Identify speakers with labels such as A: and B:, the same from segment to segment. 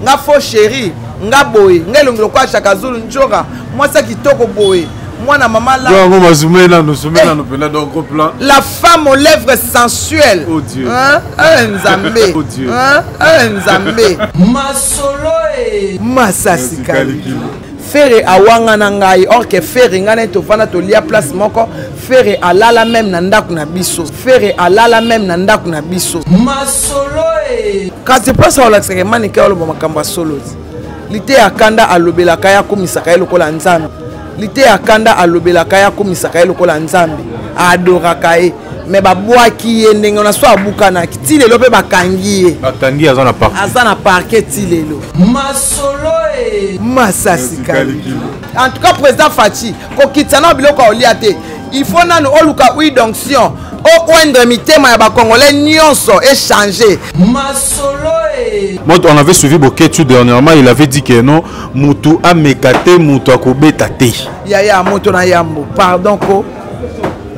A: Nga faux chéri, nga boye, nga elongi lokola Shaka Zulu njora, mwasi ya kitoko boye. Mwana mama la.
B: Yango mazume nanu, zume nanu pena donc gros plan.
A: La femme aux lèvres sensuelles.
B: Oh Dieu.
A: Hein? Eh Nzambe.
B: Oh Dieu.
A: Hein? Eh Nzambe.
C: Masolo e.
A: Masasi kalikili. Ferre awangana ngai or que Ferre ngai na ye tovanda tolia place moko Ferre alala meme na ndako na biso Ferre alala meme na ndako na biso
C: masolo e
A: kasi place alakisaka emanike aloba makambo ya solo ti liteya kanda alobelaka ye akomisaka ye lokola nzambe liteya kanda alobelaka ye akomisaka ye lokola nzambe aadoraka ye me babwaki ye ndenge wana so abukanaki ti lelo mpe bakangi ye
B: bakangi aza na parquet
A: aza na parquet ti lelo
C: masolo e
A: masasi kalikili en tout cas président Fatshi kokitisa na biloko ya olia te il faut nanu oluka huile d'onction oindre mitema ya bacongolais nyonso échanger
C: masolo e
B: Moi, on avait suivi Boketshu dernièrement, il avait dit que non, mutu ameka te, mutu akobeta te.
A: Yaya, moto na yambo, pardon ko.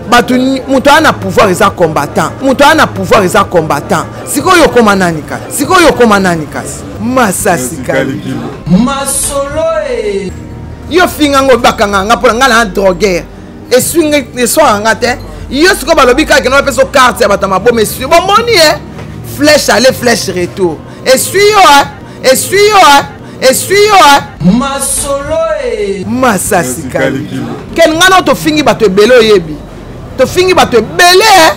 A: Bato moto aya na pouvoir eza combattant, moto aya na pouvoir eza combattant. Sikoyo okoma nani kasi? Sikoyo okoma nani kasi? Masasi kalikili.
C: Masolo e.
A: Yo finga ngo bakanga nga pona nga na droguer. Eswi nga eswaka nga te. Yo sikoyo balobi kaka kino bapesa carte ya bato ya maboma eswi. Bomoni e flèche aller flèche retour. Eswi yo e eswi yo e eswi yo e.
C: Masolo e.
A: Masasi kalikili. Ken nga na tofingi bato ebele oyebi. Tofingi bato ebele e.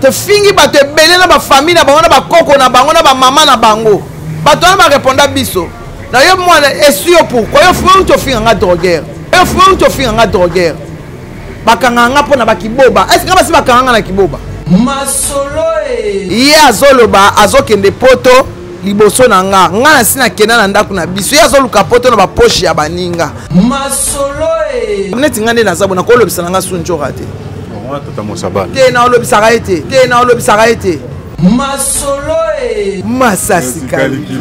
A: Tofingi bato ebele na ba famille na bango na ba koko na bango na ba mama na bango. Bato wana ba reponda biso. Na yo mwana eswi yo pourquoi? Yo fou tofinga nga droguer. Yo fou tofinga nga droguer. Bakanga nga pona ba kiboba. Est-ce que basi bakanga nga na kiboba?
C: Masolo e.
A: Ye azoloba azokende poto liboso na nga. Nga na si nakenda na ndako na biso. Ye azoluka poto na ba poche ya baninga.
C: Masolo e.
A: Neti nga nde naza bona kolobisa na nga sunjora te.
B: Tata Mosabala.
A: Te na olobisaka ye te. Te na olobisaka ye te.
C: Masolo e.
A: Masasi kalikili.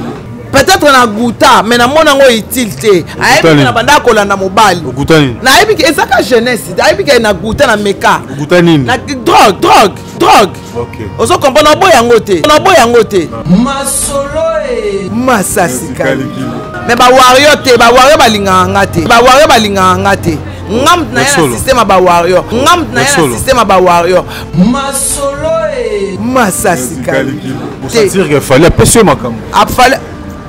A: Peut-être na guta mais na mona ngo utile te. Ayebi na banda kolanda mobali.
B: Oguta nini?
A: Na yebi ke ezaka jeunesse. Ayebi ke na guta na meka.
B: Oguta nini?
A: Na drogue, drogue, drogue.
B: Okay.
A: Ozo comprendre na boya yango te. Na boya yango te.
C: Masolo e.
A: Masasi kalikili. Mais ba warrior te, ba warrior balingaka nga te. Ba warrior balingaka nga te. Nga mutu na ye na système ya ba warrior. Nga mutu na ye na système ya ba warrior.
C: Masolo e.
A: Masasi kalikili.
B: Te. Que Fally apesi yo makambo.
A: Afali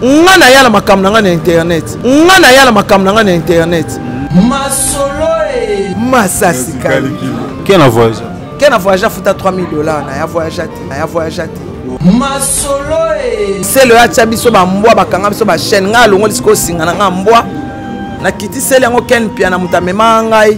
A: nga na ya na makambo na nga na internet. Nga na ya na makambo na nga na internet.
C: Masolo e.
A: Masasi kalikili.
B: Ken a voyagé.
A: Ken a voyagé afuta 3000 $ na ya voyagé te. Na ya voyagé te.
C: Masolo e.
A: Selo ya tia biso ba mbwa bakanga biso ba chaîne. Nga alongoli sikoyo singa na nga mbwa. Nakiti sele yango Ken Mpiana moto amemaka ngai.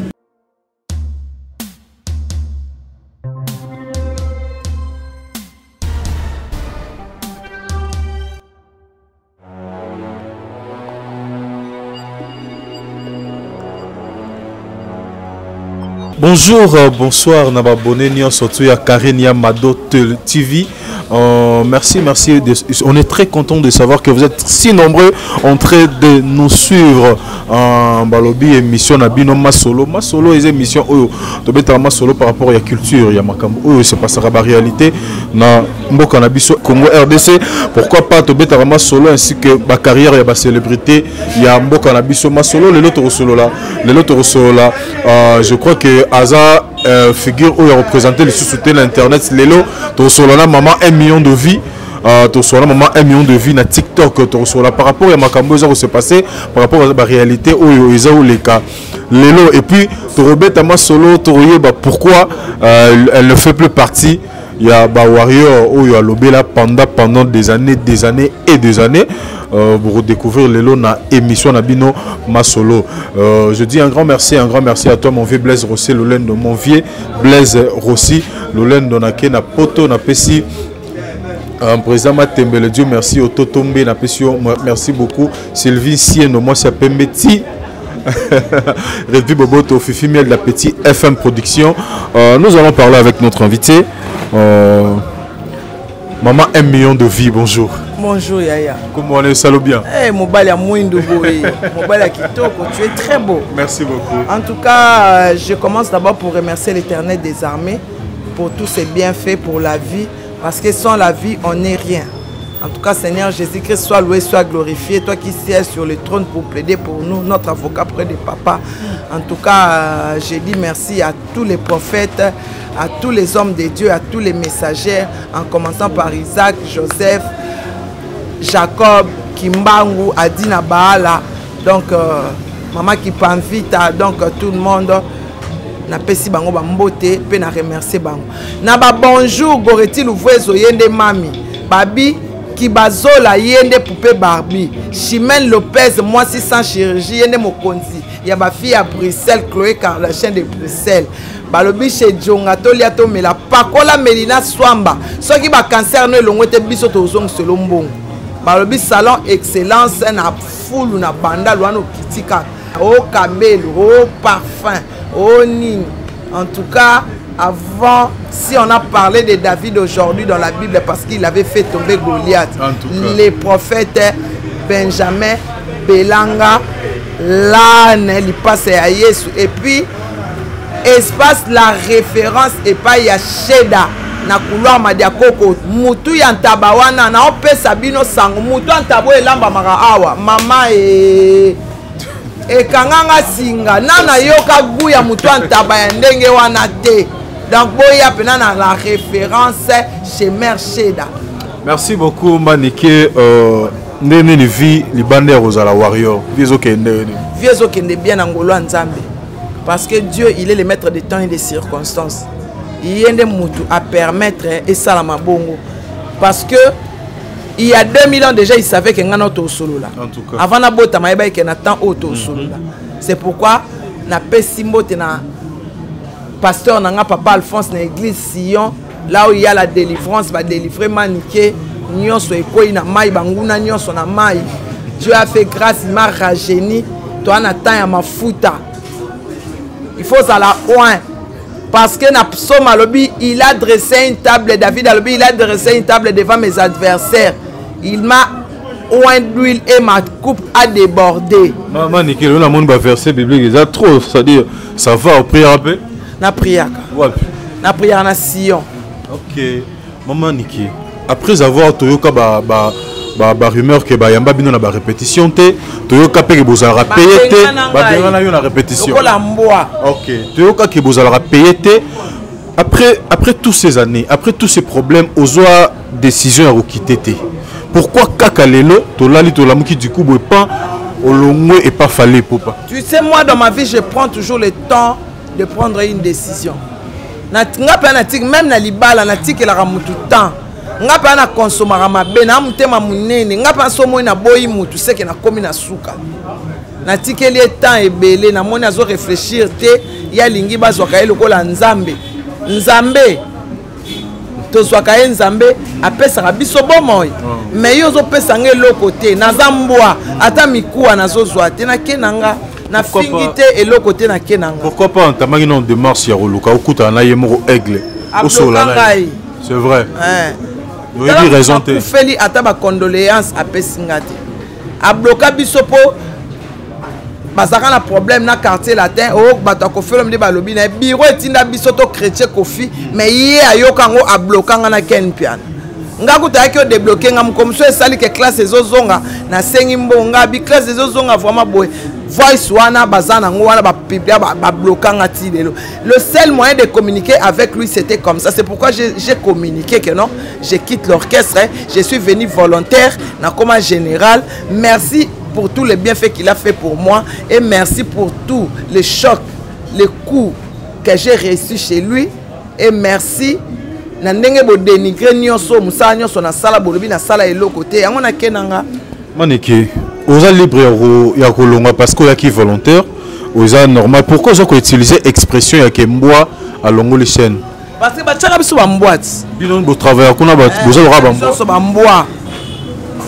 B: Bonjour, bonsoir, na abonné nyonso surtout ya Karine ya Mado TV. Merci, merci. On est très content de savoir que vous êtes si nombreux en train de nous suivre en balobi émission na bino Masolo. Masolo est émission oyo tobeta Masolo par rapport à la culture ya makambo oyo se passera ba réalité na mboka na biso Congo RDC. Pourquoi pas tobeta Masolo ainsi que ba carrière ya ba célébrité ya mboka na biso Masolo lelo to solo la lelo to solo la. Je crois que Aza figure oyo a représenté le sous-soutien l'internet lelo to solo la maman 1 million de vies. To solo la maman 1 million de vies na TikTok to solo la par rapport à makambo eza ko se passer par rapport à la réalité oyo eza oleka lelo et puis to rebeta Masolo to yeba pourquoi elle ne fait plus partie ya ba warrior oyo alobela pendant des années, des années et des années. Pour redécouvrir lelo na émission na bino Masolo. Je dis un grand merci, un grand merci à toi mon vieux Blaise Rossi Lolendo, mon vieux Blaise Rossi Lolendo na ke na poto na pesi un président Matembele, Dieu merci au Totombe na pesi yo, merci beaucoup Sylvie Sieno moi c'est Pembeti Redvi Boboto, Fifi Miel de la Petite FM Production. Nous allons parler avec notre invité. Maman 1 million de vies, bonjour.
A: Bonjour Yaya.
B: Comment on est, ça va bien?
A: Eh, hey, mobali ya mwindu boye. Mobali ya kitoko, tu es très beau.
B: Merci beaucoup.
A: En tout cas, je commence d'abord pour remercier l'Éternel des armées pour tous ses bienfaits, pour la vie. Parce que sans la vie, on n'est rien. En tout cas, Seigneur Jésus-Christ, sois loué, sois glorifié. Toi qui sièges sur le trône pour plaider pour nous, notre avocat près de papa. En tout cas, je dis merci à tous les prophètes, à tous les hommes de Dieu, à tous les messagers, en commençant par Isaac, Joseph, Jacob, Kimbangu, Adina Baala, donc Maman Kipanvita, donc tout le monde. Napesi bango ba mbote pe na remercier bango. Na ba bonjour Goreti Louvuezo yende mami, Babi Kibazola yende poupée Barbie, Chimène Lopez mwasi sans chirurgie yende mokonzi ya ba fille à Bruxelles, Chloé Kardashian de Bruxelles. Balobi chez Djonga tolia tomela pakola Melina Swamba soki ba cancer no elongo te biso tozongiselo mbongo. Balobi salon excellence na fulu na banda lwana okitika o kabelo o parfum o nini. En tout cas, avant, si on a parlé de David aujourd'hui dans la Bible parce qu'il avait fait tomber Goliath,
B: En tout cas.
A: les prophètes Benjamin, Belanga, l'âne, il passe à Yesu. Et puis, espace la référence et pas ya Sheda na couloir Madiakoko, mutu ya ntaba wana na opesa bino sango, mutu ya ntaba elamba maka awa mama e ekanganga singa na nayoka goût ya mutu ya ntaba ya ndenge wana te. Donc boya pena na la référence chez Mère Sheda.
B: Merci beaucoup Manike. Ndenge nini vie libanda ya kozala warrior, vie ezokende nini?
A: Vie ezokende bien na ngolo ya Nzambe. Parce que Dieu, il est le maître des temps et des circonstances. Il y a des mutu à permettre et ça la mabongo. Parce que il y a 2000 ans déjà, il savait que ngana to solo là.
B: En tout cas.
A: Avant na bota mayeba que na temps auto solo là. C'est pourquoi na pesi mbote na pasteur nanga papa Alphonse na église Sion, là où il y a la délivrance, va délivrer Manike nyonso ekoi na mai banguna nyonso na mai. Dieu a fait grâce, il m'a rajeuni. Toi na temps ya mafuta. Il faut ça la oint. Parce que na psaume alobi, il a dressé une table, David alobi, il a dressé une table devant mes adversaires. Il m'a oint d'huile et ma coupe a débordé.
B: Maman Nickel, on a mon verset biblique, il y a trop, c'est-à-dire ça va au prière un peu.
A: Na prière.
B: Ouais.
A: Na prière na Sion.
B: OK. Maman Nickel, après avoir toyoka ba ba ba ba rumeur que ba yamba bino na ba répétition te, toyoka pe ke bozala
A: Ba
B: payer te,
A: benga na
B: ba
A: ngai.
B: benga na yo na répétition.
A: Lokola mbwa.
B: OK. Toyoka ke bozala payer te. Après, après toutes ces années, après tous ces problèmes, ozoa décision ya kokiter te. Pourquoi kaka lelo tolali tolamuki du coup boye pan olongwe et pas fallait popa?
A: Tu sais, moi dans ma vie, je prends toujours le temps de prendre une décision. Na nga pe na tik même na libala na tikelaka mutu temps. Nga pe na consommera mabe na mutema munene, nga pe so moi na boyi mutu c'est que na komi na suka. Na tikeli temps ebele na moni azo réfléchir te ya lingi bazwaka ye lokola Nzambe. Nzambe tozwaka ye Nzambe apesaka biso bomoi. Mais yo ozopesa nga eloko te, naza mbwa ata mikuwa nazozwa te, nake na nga, na
B: Pourquoi
A: fingi
B: pas?
A: te eloko te, nake na nga.
B: Pourquoi pas entamaki na démarche ya koluka okutana na ye moko aigle,
A: Abloka
B: osola na ye.
A: ngai.
B: C'est vrai.
A: Hein.
B: Oyebi
A: Tala
B: raison te.
A: akufeli ata ba condoléances apesi nga te. Abloka biso po bazalaka na problème na quartier latin, oh, bato ya Koffi Olomide balobi na ye, bureau etinda biso to chrétien Koffi, mais ye ayoka yango abloka nga na Ken Mpiana. Nga kuta yaki odébloquer nga, mokomi so esali ke classe ezozonga, nasengi mbongo, nga bi classe ezozonga vraiment boye. Voice wana baza nango wana ba publia, ba bloka nga ti lelo. Le seul moyen de communiquer avec lui, c'était comme ça. C'est pourquoi j'ai communiqué que non, je quitte l'orchestre, hein, je suis venu volontaire, na coma général. Merci pour tous les bienfaits qu'il a fait pour moi et merci pour tous les chocs, les coups que j'ai reçus chez lui et merci na ndenge bo dénigrer nyonso, musala nyonso na sala bolobi na sala eloko te. Yango na kenanga.
B: Manike, oza libre ya ya kolonga parce que oyaki volontaire, oza normal. Pourquoi oza ko utiliser expression ya ke mbwa alongoli chaîne?
A: Parce que batiaka biso ba mbwati.
B: Bino bo travailler kuna ba, boza lokola ba mbwa.
A: Biso ba mbwa.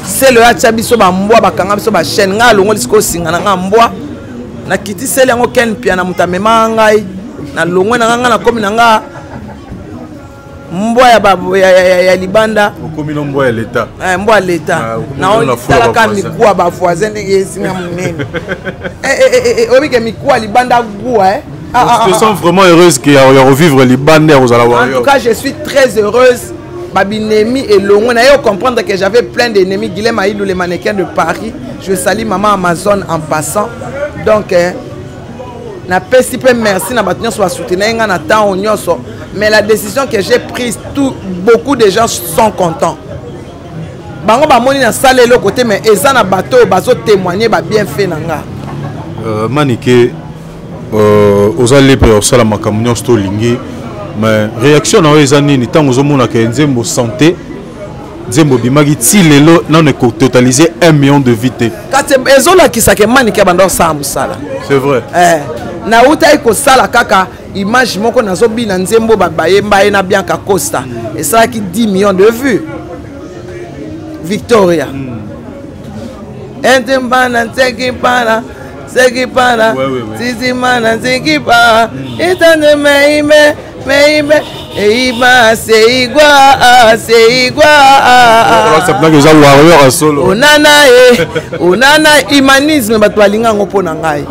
A: Selo ya tia biso ba mbwa, bakanga biso ba chaîne. Nga alongoli sikoyo singa na nga mbwa. Na kiti seli yango Ken Mpiana moto amemaka ngai. Na longwe na nga, nga nakomi na nga mbwa ya ba, ya, ya, ya, ya libanda.
B: Okomi no mbwa ya l'État.
A: Eh, mbwa ya l'État.
B: Ah, okomi
A: Na
B: no na
A: oyo
B: fula
A: talaka
B: ba voisin.
A: mikuwa ba voisin ndenge ezinga monene. Eh, eh, eh, eh, eh, oyebi ke mikuwa libanda gua, eh. Ah,
B: Je
A: ah,
B: te
A: ah,
B: sens vraiment heureuse qu'il y a revivre libanda ya kozala
A: En
B: warrior.
A: tout cas, je suis très heureuse. Babinemi elongwe na ye, comprendre que j'avais plein d'ennemis. Guilhem Aïdou, le mannequin de Paris, je salue maman Amazon en passant. Donc napesi mpe merci na bato nyonso basoutenir nga na ntango nyonso. Mais la décision que j'ai prise, tout, beaucoup de gens sont contents. Bango bamoni nasala eloko te, mais eza na bato oyo bazotémoigne babienfait na nga.
B: Manike, oza libre ya kosala makambo nyonso to olingi, mais réaction na yo eza nini ntango ozomonaka ye nzembo santé, nzembo ebimaki ti lelo nano ekototalize 1 million de vues te?
A: Kasi ezolakisaka Emanike banda osala mosala.
B: C'est vrai.
A: Nautaki kosala kaka image moko, nazobina nzembo bayemba ye na Bianca Costa, esalaki 10 millions de vues, Victoria. Entembana nseki pana seki pana titimana nseki pa itande meime meime eiba seigwa seigwa.
B: Eza warrior ya solo.
A: Onana e onana humanisme, bato balinga yango mpo na ngai.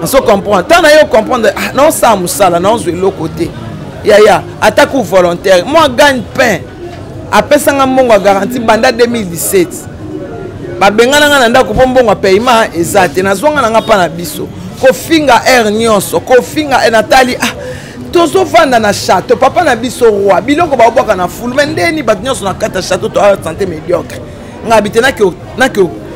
A: Nazo comprendre ntango na yo comprendre, ah, naosala mosala, naozwa eloko te yaya, atako volontaire moi gagne pain apesanga mbongo ya garantie banda 2017. Babengana nga na ndako mpo mbongo ya paiement eza te. Nazwanga na nga mpa na biso kofinga aire nyonso, kofinga natali, ah, tozovanda na château, papa na biso roi, biloko baobwaka na fulu, me ndeni bato nyonso na kati ya château toa santé médiocre. Nga bi te, nake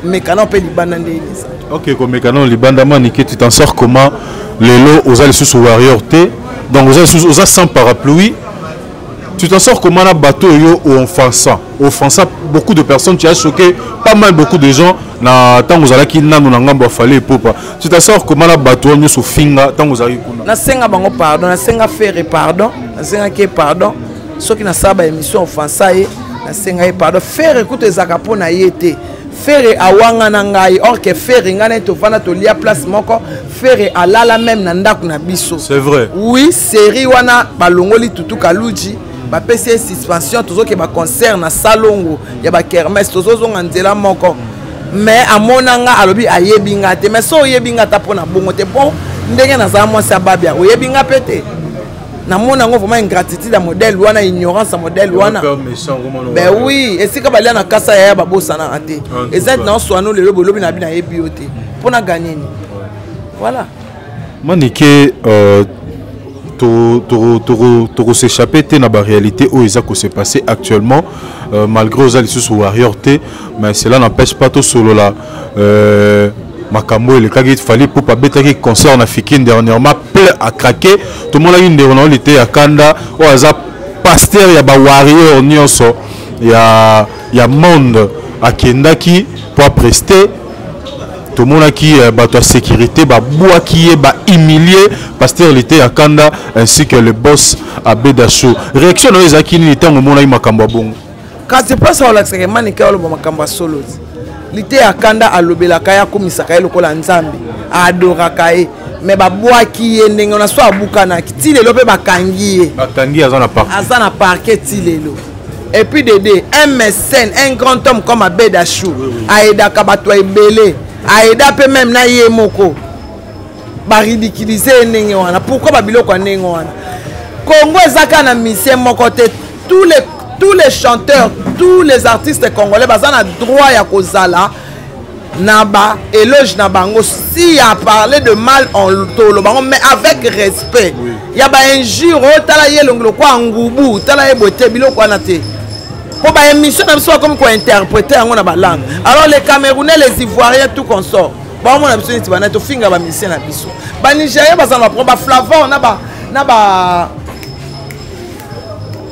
A: omeka nao mpe libanda ndeni eza.
B: Ok, komeka nano libanda. Manike, tu t'en sors comment lelo? Oza lisusu warrior te, donc oza lisusu, oza sans parapluie. Tu t'en sors comment na bateau yo offensant, offensant beaucoup de personnes? Tu as choqué pas mal beaucoup de gens na ntango ozalaki nano na ngambo ya Fally Ipupa. Tu t'en sors comment na bato oyo nyonso ofinga ntango ozalaki kuna?
A: Nasenga bango pardon, nasenga Ferre pardon, nasengaki ye pardon soki nasala baémission offensa ye, nasenga ye pardon. Ferre kutu ezalaka mpo na ye te. Ferre awanga na ngai, or que Ferre, ngai na ye tovanda, tolia place moko. Ferre alala même na ndako na biso.
B: C'est vrai.
A: Oui, série wana balongoli Tutu Kaluji, bapesi ye suspension. Tozoke baconcert na salongo ya bakermesse, tozozonga nzela moko, mais amona nga, alobi ayebi nga te. Mais so oyebi nga ata mpo na bongo te, mpo ndenge nazala mwasi ya babia, oyebi nga mpe te. Namona yango vraiment ingratitude ya modèle wana, ignorance ya modèle wana. Ben oui, esika balia na kasa yaya, babosanaka te. Eza neti naoswano lelo bolobi na bi nayebi yo te mpo na ganye nini, voilà.
B: Manike, tokos'échappe te na baréalité oyo eza kose passer actuellement. Malgré oza lisusu warrior te, mais cela n'empêche pas tosolola makambo elekaki. Fally Ipupa abetaki concert na Fikin dernièrement, plein à craquer. Tomonaki ndeko na yo lite ya kanda oyo aza pasteur ya bawarrior nyonso ya monde, akendaki po aprester. Tomonaki bato ya sécurité babwaki ye, bahumilie pasteur lite ya kanda ainsi que le boss Abedacho. Réaction na yo ezalaki nini ntango omonaki makambo ya bongo?
A: Kasi place alakisaka Emanike, aloba makambo ya solo ti lite ya kanda alobelaka ye, akomisaka ye lokola Nzambe, aadoraka ye, me babwaki ye ndenge wana so abukanaki. Ti lelo mpe bakangi ye.
B: Bakangi, aza na parquet.
A: Aza na parquet ti lelo. Et puis dede, un mécène, un grand homme comme Abed Achou, ayedaka bato ya ebele, ayeda mpe même na ye moko, baridiculize ye ndenge wana. Pourquoi babiloko ya ndenge wana? Congo eza kaka na musicien moko te. Tous les chanteurs, tous les artistes congolais baza na droit ya kozala na ba éloge na bango. Si ya parler de mal, on tolo bango, mais avec respect. Ya ba injure oyo, tala ye elongi lokwa ngubu, tala ye boye te, biloko wana te, mpo baémission na biso bakomi kointerpréter yango na balangue. Alors les Camerounais, les Ivoiriens, tout consort, baomona biso neti bana tofinga bamusicien na biso. Banigérien baza na bapro baflavor na ba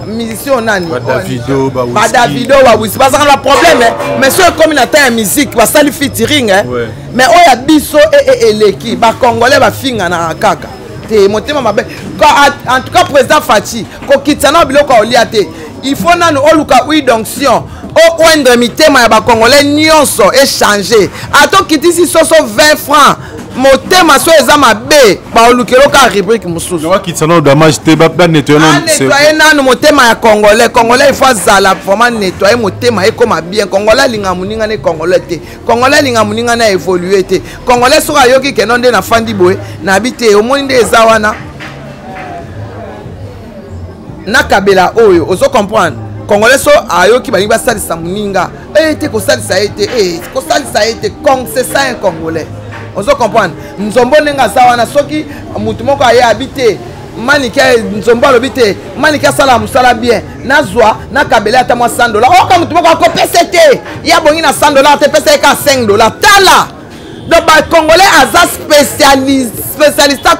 A: musicien nani,
B: Badavido.
A: Badavido, bawisi, bazalaka na problème. Mais so ekomi na temps ya musique, basali featuring, mais oyo ya biso eleki, bacongolais bafinganaka kaka te, motema mabe. En tout cas, président Fatshi, kokitisa na biloko ya olia te. Il faut nanu oluka huile d'onction, oindre mitema ya bacongolais nyonso, échange. Ata okitisi soso 20 francs, motema so eza mabe, baolukelo kaka rubrique mosusu.
B: Bakitisa nano damage te, banettoye.
A: Anettoye nanu motema ya congolais. Congolais, il faut azala vraiment nettoye, motema ekoma bien. Congolais alinga moninga ne congolais te, congolais alinga moninga na évolue te. Congolais soki ayoki keno nde nafandi boye, nayebi te, omoni nde eza wana nakabela oyo, ozo comprendre. Congolais so ayoki balingi basalisa moninga e te, kosalisa ye te, e kosalisa ye te. C'est ça un Congolais. Ozo comprendre? Nzombo ndenge aza wana, soki motu moko aye abi te Manike, Nzombo alobi te Manike asala mosala bien, nazwa nakabele ata mwa 100 dollar. Oyoka motu moko akopesa te, ye abongi na 100 dollar te, pesa ye kaka 5 dollar. Tala, donc Bacongolais aza spécialiste.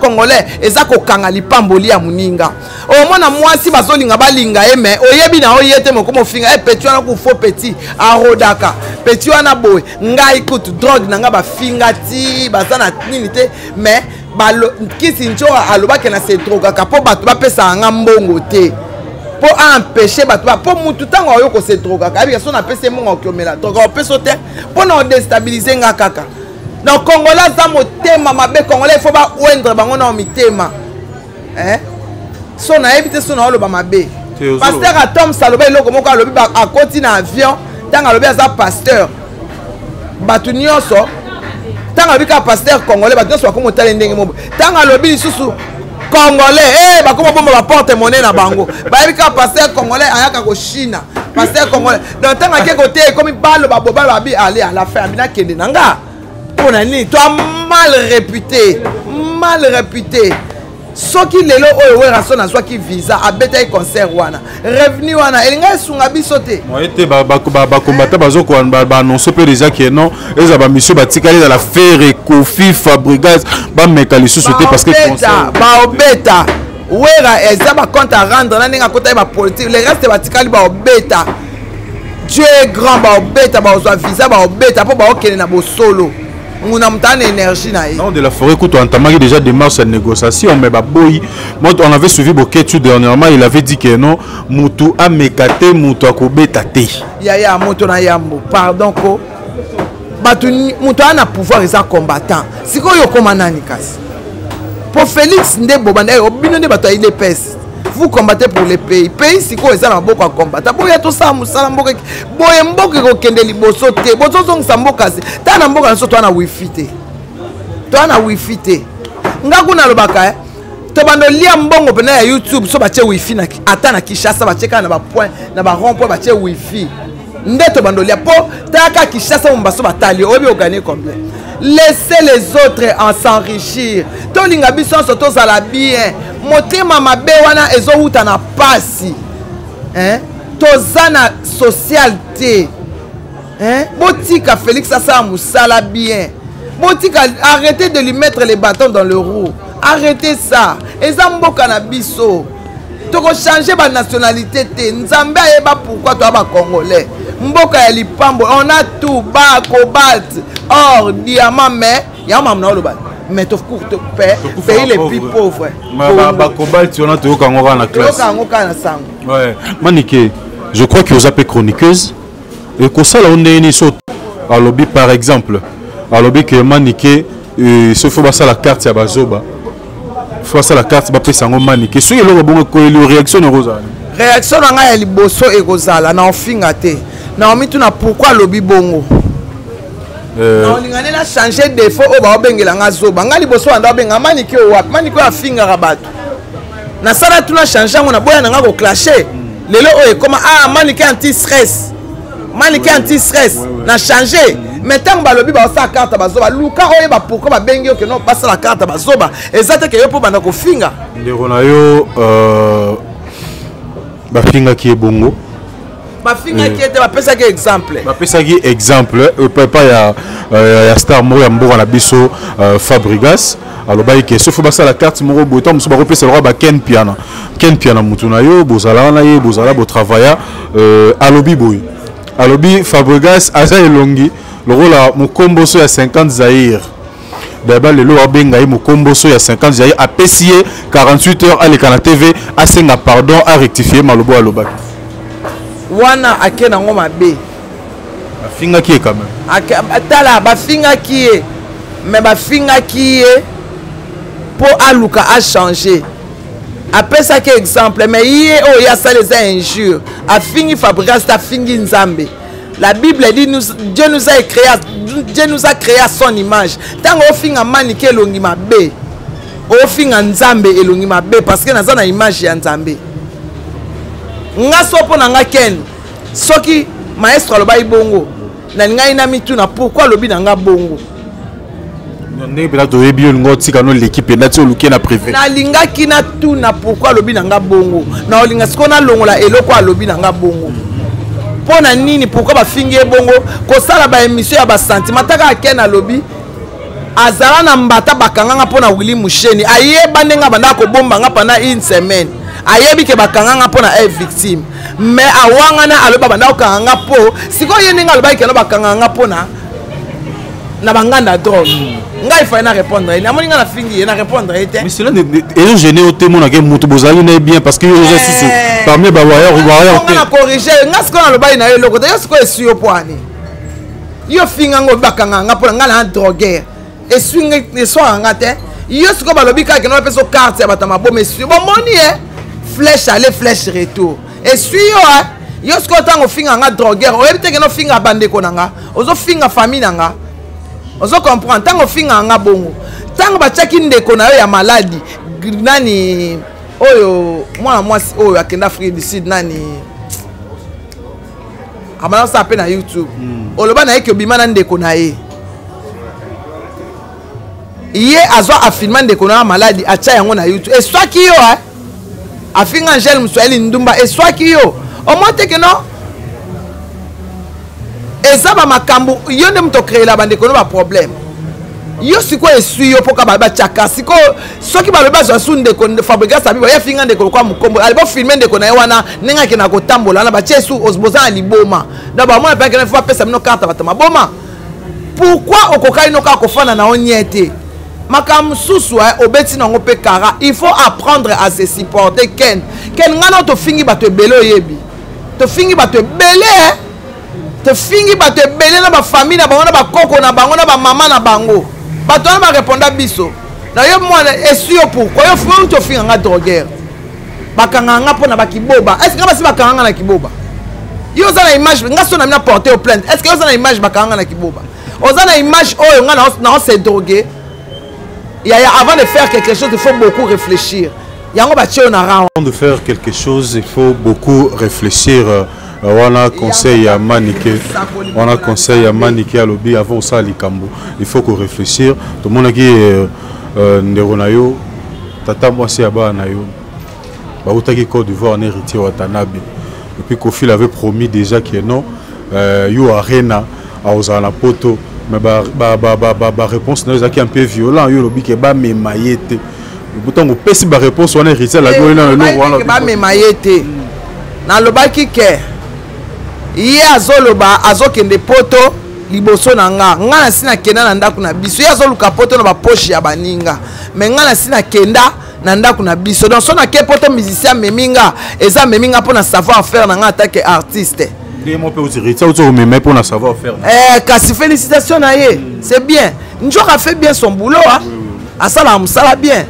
A: Congolais eza kokanga lipamboli ya moninga. Omona mwasi bazolinga balinga ye, me oyebi na oye te, moko mofinga e petit wana, ku faux petit, arodaka petit wana boye. Ngai kutu drogue na ngai bafinga ti baza na nini te, mais kisi njo alobaki na se drogaka mpo bato bapesaka nga mbongo te, mpo aempêche bato, mpo mutu ntango aoyo kose drogaka ayebika so napesi ye mbongo akoki drogue, aopeso te mpo na odéstabiliser nga kaka. Donc Congolais aza motema mabe. Congolais, il faut baoindre bango na mitema, eh? So nayebi te so naoloba mabe. Pasteur Atoms aloba eloko moko, alobi akoti na avion, ntango alobi aza pasteur, bato nyonso, ntango alobi kaka pasteur congolais, bato nyonso bakoma otala ndenge mobo. Ntango alobi lisusu Congolais, eh, bakoma bomba baporte monnaie na bango. Bayebi kaka pasteur congolais ayaka koshina, pasteur congolais. Donc ntango ake kote, ekomi baloba bo baloba abi ale à la fin abi nakende na nga. Mpo na nini to mal réputé, mal réputé? Soki lelo oyo Werason azwaki visa, abetaki concert wana, revenu wana elinga esunga biso te.
B: Moye te. Bakombata baannonce mpe déjà ke non, eza bamission batikali, ezala Ferre, Kofi, Fabregas, bameka lisusu te parce que
A: baobeta Wera eza bacompte à rendre na ndenge akota ye bapolitique. Le reste batikali baobeta. Dieu est grand. Baobeta, baozwa visa, baobeta mpo baokende na bosolo. Nguna moto ana énergie na ye.
B: Non, de la forêt kutu entamaki déjà démarche ya négociation, mais baboyi. Moi, on avait suivi Boketu dernièrement, il avait dit que non, mutu ameka te, mutu akobeta te.
A: Yaya, moto na yambo, pardon ko bato, moto aya na pouvoir eza combattant. Sikoyo okóma nani kasi? Po Félix nde bobanda bino nde bato ya UDPS, vous combattez pour le pays. Pays sikoyo eza na maboko ya combattant. Boya tosala mosala, mboka boye, mboka ekokende liboso te. Bozozongisa mboka se tala na mboka na biso, toa na wifi te, toa na wifi te. Nga kuna alobaka tobanda olia mbongo mpena ya YouTube. So batie wifi na, ata na Kinshasa batie kaka na bapoint, na barond point batie wifi, nde tobanda olia. Mpo talaka Kinshasa mombaso batali, oyebi ogagner combien? Laissez les autres en s'enrichir. Tolinga biso nyonso tozala bien. Motema mabe wana ezowuta na pasi, hein? Toza na social te, hein? Botika Félix asala mosala bien. Botika, arrêtez de lui mettre les bâtons dans le roue. Arrêtez ça. Eza mboka na biso, tokochange banationalité te. Nzambe ayeba pourquoi toya Bacongolais. Mboka ya lipambo, on a tout, ba cobalt, or, diamant, mais yango makambo na oloba, mais pays les plus pauvres.
B: Bacobalt wana toyoka yango kaka na classe.
A: Toyoka yango kaka na sango.
B: Ouais. Manike, je crois que oza mpe chroniqueuse. Ekosala o ndenge nini so alobi, par exemple, alobi ke Manike, soki fo basala carte ya bazoba, fo basala carte, bapesa yango Manike. Soki eloko bongo ekoyeli, réaction na ekozala?
A: Réaction na ngai ya liboso ekozala na ofinga te, na omituna pourquoi alobi bongo. Na olinga nde na change défaut oyo baobengela nga zoba. Ngai liboso banda obenga Manike oyo wapi, Manike oyo afingaka bato. Nasala tuna change yango, naboya na nga koclasher. Lelo oyo ekoma ah, Manike anti stress, Manike anti stress. Na change. Mais ntango balobi baosala carte bazoba, luka oyeba pourquoi babengi yo keno basala carte bazoba. Eza te ke yo mpo banda kofinga.
B: Ndeko na yo, bafingaki ye bongo.
A: Bafingaki ye te, bapesaki exemple.
B: Bapesaki exemple epai ya star moko ya mboka na biso, Fabregas. Alobaki ke soki basala carte moko boye, ntango mosusu bakopesa lokola baken Piana. Ken Piana, mutu na yo, bozala wana, ye bozala botravailla. Alobi boye, alobi Fabregas aza elongi lokola mokomboso ya 50 Zaire. Daba lelo abenga ye mokomboso ya 50 Zaire. Apesi ye 48 heures, aleka na TV, asenga pardon, arectifie malobo alobaki.
A: Wana ake nango mabe.
B: Bafingaki ye quand même.
A: Tala, bafingaki ye, mais bafingaki ye mpo aluka achange. Apesaki exemple, mais ye oyo ye asala eza injure. Afingi Fabregas te, afingi Nzambe. La Bible dit nous, Dieu nous a créé, Dieu nous a créé à son image. Ntango ofinga Manike elongi mabe, ofinga Nzambe elongi mabe, parce que naza na image ya Nzambe. Nga so mpo na nga Ken, soki maestro alobaki bongo, nalingaki na mituna pourquoi alobi na nga bongo.
B: Ndenge mpenza toyebi yo, olinga otika no leki mpenza ti oluki na privé.
A: Nalingaki natuna pourquoi alobi na nga bongo. Na olinga sikoyo nalongola eloko alobi na nga bongo mpo na nini, pourquoi bafingi ye bongo. Kosala baémission ya basentiment taka Ken alobi azala na mbata, bakanganga mpo na Willy Musheni. Ayeba ndenge abandaka kobomba nga pendant une semaine. Ayebi ke bakanganga mpo na e victime, mais awangana, alobi abanda kokanga nga mpo sikoyo ye ndenge alobaki keno bakanganga nga mpo na banganda drogue. Ngai fai na répondre ye, namoni ngai nafingi ye, na répondre ye te.
B: Mais cela ezogêner yo te, monake moto bozalaki na ye bien, parce que yo oza susu parmi bawarrior.
A: Nga na corrige nga sikoyo, nalobaki na yo eloko te. Yo sikoyo esui yo mpo ani yo finga ngo, bakanga nga mpona ngai na drogueur, esui eswaka nga te. Yo sikoyo balobi kaka keno bapesa carte ya bato ya maboma, esui bomoni ye flèche aller, flèche retour, esui yo. Yo sikoyo ntango ofinga nga drogueur, oyebi te keno ofinga bandeko na nga, ozofinga famille na nga. Ozo comprendre? Ntango ofinga nga bongo, ntango batiaki ndeko na yo ya maladi, nani oyo, mwana mwasi oyo akenda Afrique du Sud, nani abanda kosala mpe na YouTube, oloba na ye ke obima na ndeko na ye. Ye azwa afilma ndeko na ya maladi, atya yango na YouTube, eswaki yo. Afinga Angele Moswahili ndumba, eswaki yo. Omoi te ke non, eza bamakambo yo nde moto ocréela bandeko no baproblème. Yo sikoyo eswi yo mpoka batiaka sikoyo. Soki balobi bazwa su ndeko Fabrigas, abi baye finga ndeko lokwa mokombo, ali bofilme ndeko na ye wana ndenge akenda kotambola wana, batie su boza na liboma. Donc bamona mpe akenda, fo bapesa bino carte bato maboma. Pourquoi okokaki no kaka kofanda na yo nye te? Makambo mosusu obeti nango mpe kara. Il faut apprendre à se supporter. Ken, Ken, ngai na tofingi bato ebele, oyebi, tofingi bato ebele, tofingi bato ebele na bafamille na bango, na bakoko na bango, na bamama na bango. Bato wana bareponda biso na yo mwana esui yo. Pourquoi yo tofinga nga drogueur, bakangaka nga mpo na bakiboba? Est ce nga basi bakanga nga na kiboba? Yo oza na image nga so na mina porte au plainte? Est ce que yo oza na image bakanga nga na kiboba? Oza na image oyo nga nao se droguer? Yaya, avant de faire quelque chose, il faut beaucoup réfléchir. Yango batie yo na rang.
B: Avant de faire quelque chose, il faut beaucoup réfléchir. Wana conseil ya Manike, wana conseil ya Manike. Alobi avant osala likambo, il faut ko réfléchir. Tomonaki ndeko na yo, tata mwasi ya bana na yo, bautaki Côte d'Ivoire na Héritier Watanabe, et puis Kofi avait promis déjà que non, yo arena akozala na poto. Mais baréponse na yo ezalaki un peu violent. Yo olobi ke bamema ye te. Ntango opesi baréponse wana, Héritier alaki oyo na eloko wana.
A: Bamema ye te, nalobaki ke ye azoloba azokende poto liboso na nga. Nga nasi nakenda na ndako na biso. Ye azoluka poto na bapoche ya baninga, mais nga nasi nakenda na ndako na biso. Donc so nake poto, musicien amemi nga, eza amemi nga mpo na savoir faire na nga atake artiste.
B: Ndenge mo mpe Héritier oti komema mpo na savoir faire.
A: Eh, kasi félicitation na ye, c'est bien. Njoka fait bien son boulot, hein? Oui, oui. Asalaka mosala bien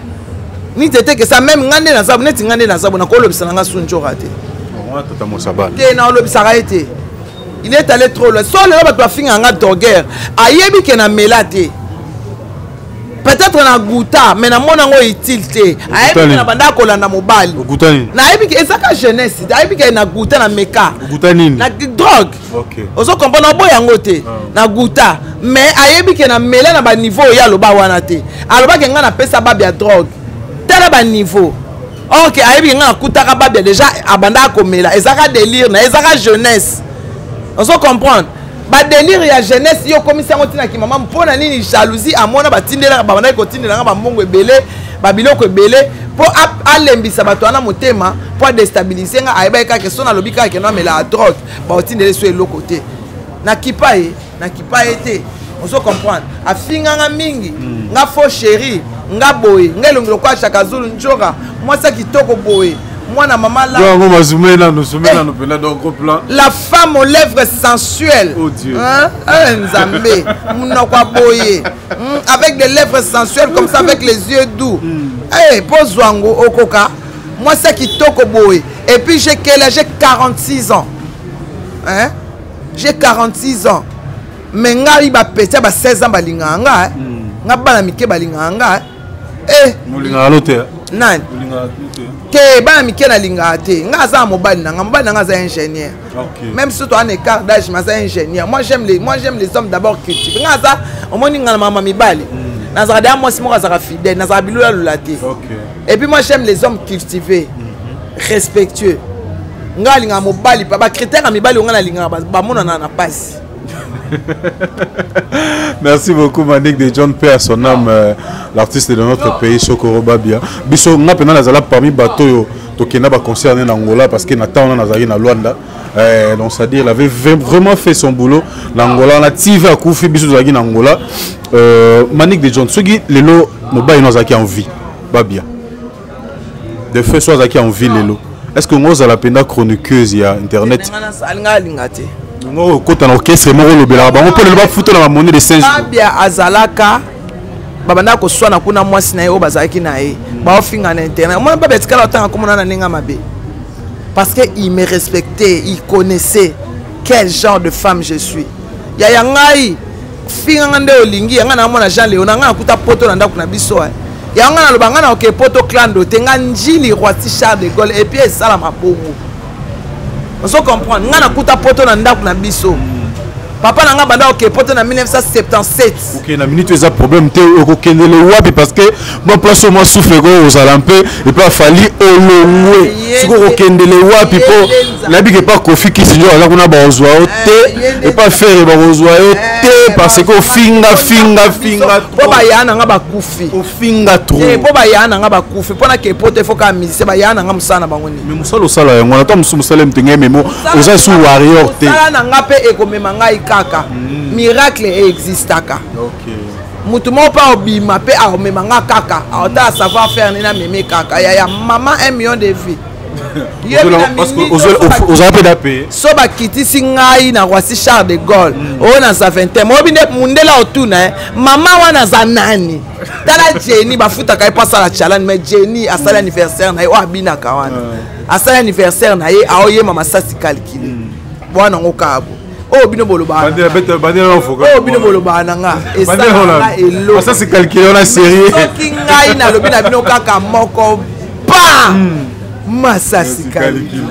A: niti ete ke ça même nga nde naza neti nga nde naza bo nakolobisa na nga su njoka te.
B: Tata mosabana.
A: Te, naolobisaka ye te. Il est allé trop loin. So lelo bato bafingaka nga drogueur, ayebi ke na mela te, peut-être na guta, mais namona yango utile te. Ayebi ke na banda kolanda mobali, nayebi ke ezaka jeunesse, ayebi ke na guta, na meka.
B: Na
A: drogue. Ozo comprendre? Oboya yango te, na guta, mais ayebi ke na mela na baniveau oyo aloba wana te. Alobaki ngai napesa babi ya drogue, tala baniveau. Or ke ayebi ke ngai nakutaka babia déjà abandaka komela. Ezaka délire na ezaka jeunesse. Ozo comprendre? Badélire ya jeunesse, yo okomisi yango ntina kimama. Mpo na nini jalousie? Amona batindelaka, babandaki kotindelanga bambongo ebele, babiloko ebele, mpo alembisa bato wana motema, mpo adestabilize nga. Ayebaki kaka so nalobi kaka keno amelaka drogue, baotindele so eloko te. Nakipa ye, nakipa ye te. Ozo comprendre? Afinganga mingi, nga faux chéri, nga boye, nga elongi lokola Chaka Zulu. Njoka mwasi ya kitoko boye, mwana mama
B: la yango mazume nano zume nano mpena. Donc gros plan.
A: La femme aux lèvres sensuelles.
B: Oh Dieu.
A: Hein? Eh, Nzambe, monoko ya boye, avec des lèvres sensuelles comme ça, avec les yeux doux. Eh, mpo zwango okoka mwasi ya kitoko boye. Et puis j'ai quel âge? J'ai 46 ans, hein? J'ai 46 ans, mais ngai bapeti ya ba 16 ans balingaka nga, eh? Nga bana mike balingaka nga, eh.
B: Molingaka no te.
A: Nani te? Bana mike nalingaka te. Nga aza na mobali na nga, mobali na nga aza ingénieur. Même si toza na écart d'âge, mais aza ingénieur. Moi, j'aime les hommes d'abord cultivés. Nga aza, omoni nga na mama mibali, nazalaka deya mwasi moko azalaka fidèle, nazalaka bilolalola te. Et puis moi, j'aime les hommes cultivés, respectueux. Nga alingaka mobali pa bacritère ya mibali oyo nga nalingaka, bamonana na pasi.
B: Merci beaucoup, Manick de John, paix à son âme, l'artiste de notre pays, Sokoro Babia. Biso, nga pena nazala parmi bato yo tokenda ba concert na Angola parce que na temps na nazali na Luanda. Donc c'est-à-dire il avait vraiment fait son boulot na Angola, na TV akufi, biso tozalaki na Angola. Manick de John, soki lelo mobali no azalaki en vie, Babia. De fait so azalaki en vie lelo. Est-ce que ngozala penda chroniqueuse ya internet?
A: Alinga alinga te.
B: Ngo okota na orchestre moko, olobelaka bango mpo lelo bafuta na bamonnaie de singe.
A: Babia azalaka, babandaka koswana kuna, mwasi na ye oyo bazalaki na ye, baofinga na internet. Omona Babia tikala otanga komona na ndenge mabe parce que il me respectait, il connaissait quel genre de femme je suis. Yaya ngai, finganga nde olingi yanga. Namona Jean Léon, ngai nakuta poto na ndako na biso. Yango ngai naloba, ngai na oke poto clando te. Ngai Njili Roissy Charles de Gaulle, et puis esalama bongo, ozo comprendre? Ngai nakuta poto na ndako na biso. Papa na ngai banda oke poto na 1977.
B: Ok, na minute eza problème te. Okokendele wapi? Parce que mwa place oyo mwa souffle ko ozala mpe epe afali olongwe. Sikoyo okokendele wapi? Mpo nayebi ke pa Kofi Kisinjo aza kuna, bakozwa yo te. Epa Ferre bakozwa yo te parce que ofinga finga finga.
A: Mpo baya na nga bakufi.
B: Ofinga trop.
A: Mpo baya na nga bakufi. Mpo na ke poto efo kaka musicien, baya na nga mosala na bango nini?
B: Mais mosala osala yango wana, ta mosusu mosala mtenge memo oza su warrior te.
A: Mosala na nga mpe ekomema ngai kaka. Miracle eexistaka. Motu moko mpe aobima mpe aomema nga kaka, aotala savoir faire nini, amemi kaka. Yaya mama, 1 million de vie.
B: Ozala mpe dape.
A: So bakitisi ngai na Roissy Charles de Gaulle oyo naza 20 moyebi nde mundele otuna mama wana aza nani. Tala Jenny, bafutaka ye mpo asala challenge, mais Jenny asali anniversaire na ye oyo abinaka wana, asali anniversaire na ye, aoyema masasi calcule bwana yango kabo oyo bino bolobaka, oyo bino bolobaka na nga, esalaka
B: eloko
A: soki ngai nalobi na bino kaka moko pa masasi kalikile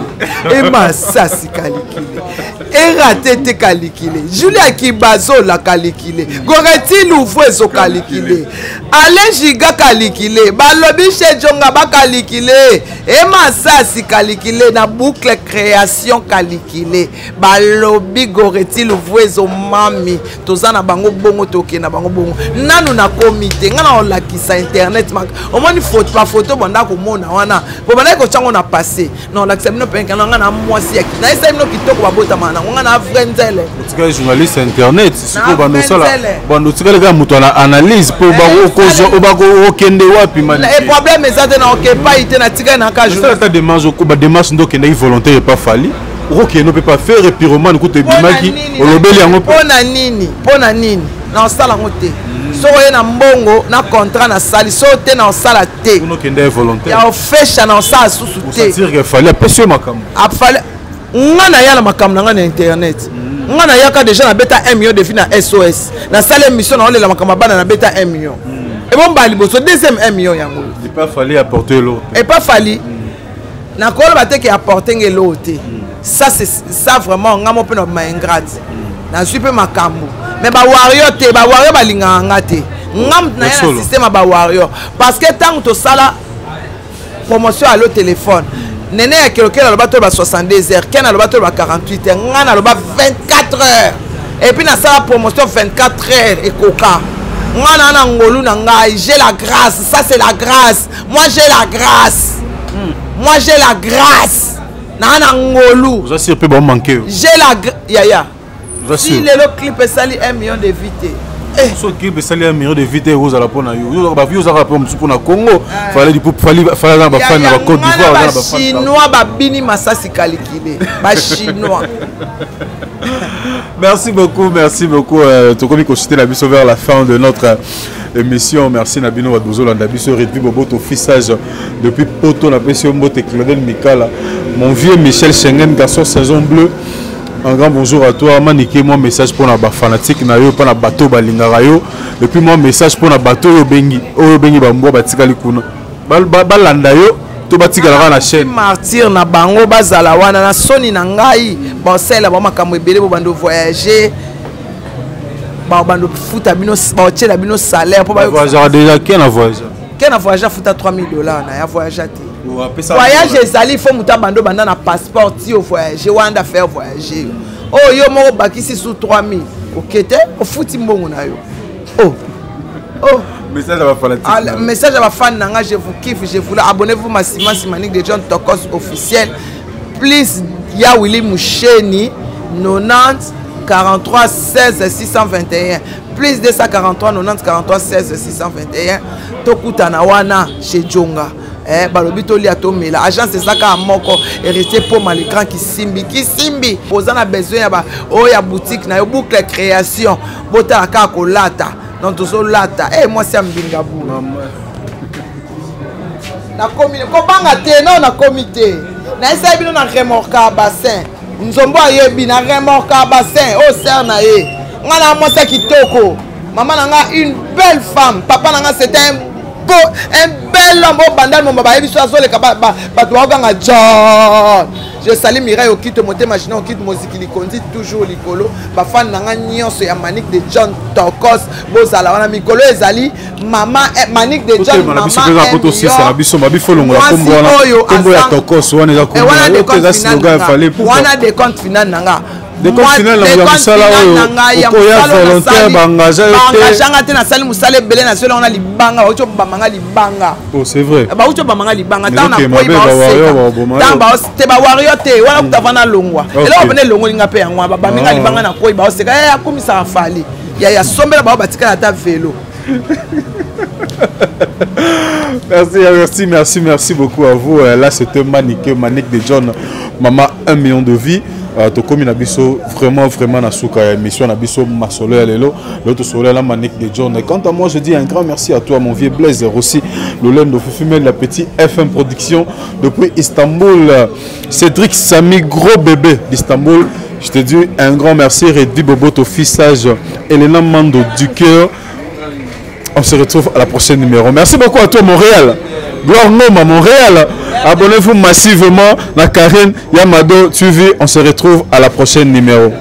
A: e masasi kalikile erate te kalikile Julia Kibazola kalikile Goreti Lufu ezokalikile Alain Giga kalikile balobi Shejonga bakalikile e masasi kalikile na boucle création kalikile balobi Goreti Lufu ezomami. Toza na bango bongo, tokende na bango bongo. Nanu nakomi te, ngai na olakisa internet. Omoni bafoto banda komona wana po bandaki kotyango na passé, na olakisa bino mpe na ngai na mwasi ya nayesali bino kitoko, babotama nango ngai na vrai nzele.
B: Otikali journaliste internet sikoyo, bando osala bando otikali kaka moto na analyse mpo bakokende wapi?
A: E problème eza te, na okepai te, natikali na ka.
B: Ata démarche, badémarche nde okendaki volontaire epa Fally, okokende mpe pa Ferre pyromane kutu ebimaki, olobeli yango.
A: Mpo na nini? Mpo na nini na osala yango te? Soki oye na mbongo na contrat, nasali. So te, na osala te.
B: Okende volontaire.
A: Ya ofesha, na osala susu
B: te. Fally apesi yo makambo.
A: Afali nga naya na makambo na nga na internet. Nga nayaka déjà, nabeta 1 million de vues na SOS. Nasala émission, naolela makambo ya bana, nabeta 1 million. Ebomba liboso, deuxième 1 million yango.
B: Epa Fally apporte eloko?
A: Epa Fally, nakoloba te ke apporte nga eloko te. Ça, c'est ça vraiment. Nga mo mpe na ma ingrate, nazwi mpe makambo, mais bawarrior te, bawarrior balingaka nga te. Nga moto na ye na système ya bawarrior parce que ntango tosala promotion allo téléphone, nene ya kelokelo aloba to ba 62 heures, ken aloba to ba 48 heures, nga naloba 24 heures. Et puis nasala promotion 24 heures ekoka. Nga na ngolu na ngai, j'ai la grâce. Ça, c'est la grâce. Moi, j'ai la grâce. Moi, j'ai la grâce naa na ngolu.
B: Oza sûr mpe bamanke?
A: J'ai la yaya si lelo clip esali 1 million de vues te.
B: So clip esali 1 million de vues te, ekozala mpo na yo. Bavues ozalaka mpe mosusu mpo na Congo, Fally aza na bafani na baCôte d'Ivoire.
A: Bachinois babini masasi kalikile, bachinois.
B: Merci beaucoup, merci beaucoup. Tokomi kochuter na biso vers la fin de notre émission. Merci na bino bato bozolanda biso. Redvi Boboto, fissage depuis Poto, napesi yo mbote. Claudel Mikala, mon vieux Michel Schengen, garçon saison bleue, un grand bonjour à toi. Manike, moi message mpona bafanatique na yo, mpona bato balingaka yo, et puis moi message mpona bato oyo obengi bambwa batikali kuna. Balanda yo to batikala kaka na chaîne.
A: Martyr na bango bazala wana na soni na ngai, baosalela bango makambo ebele, bo bando voyager, bando futa bino, baotiela bino salaire mpo
B: voyageaka déjà. Ken na voyage?
A: Ken na voyage, afuta 3000 $ na ya voyage te. Voyage ezali fo moto abanda obanda na passeport ti ovoyage wana, faire voyager oyo yo moko obakisi su 3000, oke te, ofuti mbongo na yo. Oh oh.
B: Message à bafanatique.
A: Message à bafan na nga, je vous kiffe, je vous abonnez-vous massivement sur Manique de John Tokos officiel, plus ya Willy Musheni, 90 43 16 621, plus 243 90 43 16 621. Tokutana wana chez Jonga. Balobi tolia, tomela. Agence eza kaka moko, Héritier Poma le grand Kisimbi. Kisimbi, oza na besoin ya oyo ya boutique na yo, Boucle Création. Botala kaka kolata, donc tozolata. Mwasi ya mbinga bu nakomi kobanga te. No, nakomi te. Nayesali bino na remorque ya bassin. Nzombo ayebi na remorque ya bassin oyo ser na ye. Nga na mwasi ya kitoko, mama na nga une belle femme, papa na nga c'était un beau, un bel homme oyo bandal momba bayebi so azoleka, bato baokanga John. Je salue Mirai Okito, motema Jina Okito, moziki likondi toujours likolo. Bafani na nga nyonso ya Manique de John Tokos, bozala wana mikolo ezali mama Manique de John.
B: Mama na biso mabi folongola kombo wana, kombo ya Tokos wana eza slogan ya Fally.
A: Wana décompte final na nga.
B: Décompte final ya mosala oyo okoya volontaire, baengage yo
A: te. Baengaganga te. Nasali mosala ebele, nasali yango na libanga. Bauti obamanga libanga.
B: Oh, c'est vrai.
A: Bauti obamanga libanga ntango nakwei baoseka te. Bawario te wana kuta vana longwa. Eloko pene elongoli nga mpe yango, babaminga libanga, nakwei, baoseka. Akumisaka Fally ya sombela bao, batikala ata velo.
B: Merci, merci, merci, merci beaucoup à vous. Là, c'était Manique, Manique de John, Maman 1 million de vies. Tokomi na biso vraiment vraiment na suka ya émission na biso Masolo ya lelo, l'autre solo la Manique de John. Et quant à moi, je dis un grand merci à toi, mon vieux Blaise Rossi Lolendo Fufumel, la petite FM Production depuis Istanbul, Cédric Sami, gros bébé d'Istanbul, je te dis un grand merci. Reddy Boboto, fils sage, Elena Mando du cœur. On se retrouve à la prochaine numéro. Merci beaucoup à toi, Montréal. Gloire Nom à Montréal. Abonnez-vous massivement. La Karine Yamado TV. On se retrouve à la prochaine numéro.